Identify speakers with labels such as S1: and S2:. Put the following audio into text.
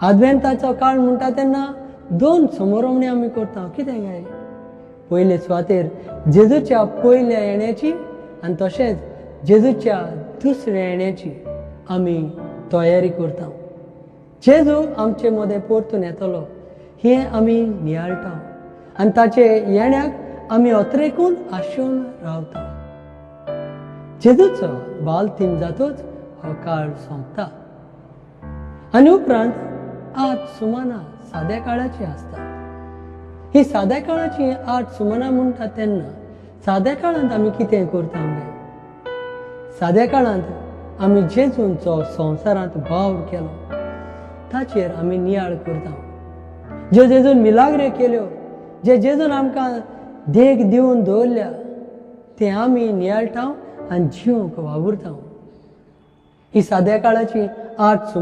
S1: आदवेंताचो काळ म्हणटा तेन्ना दोन समोरमणी आमी करता. कितें काय? पयले सुवातेर जेजूच्या पयल्या येण्याची आनी तशेंच जेजूच्या दुसऱ्या येण्याची आमी तयारी करता. जेजू आमचे मदें परतून येतलो हें आमी नियाळटा आनी ताचे येण्याक आमी अत्रेकून आशेवन रावता. जेजूचो बालतीम जातूच हो काळ सोंपता आनी उपरांत 8 सुमनां साद्या काळाची आसता. ही साद्या काळाची 8 सुमनां म्हणटा तेन्ना साद्या काळांत आमी कितें करता काय? साद्या काळांत आमी जेजूंचो संवसारांत वावर केलो ताचेर आमी नियाळ करता. ज्यो जेजून मिलाग्र्यो केल्यो, जे जेजून आमकां देख दिवन दवरल्या ते आमी नियाळटा आनी जिवंक वावुरता. ही साद्या काळाची 8 सुमनां.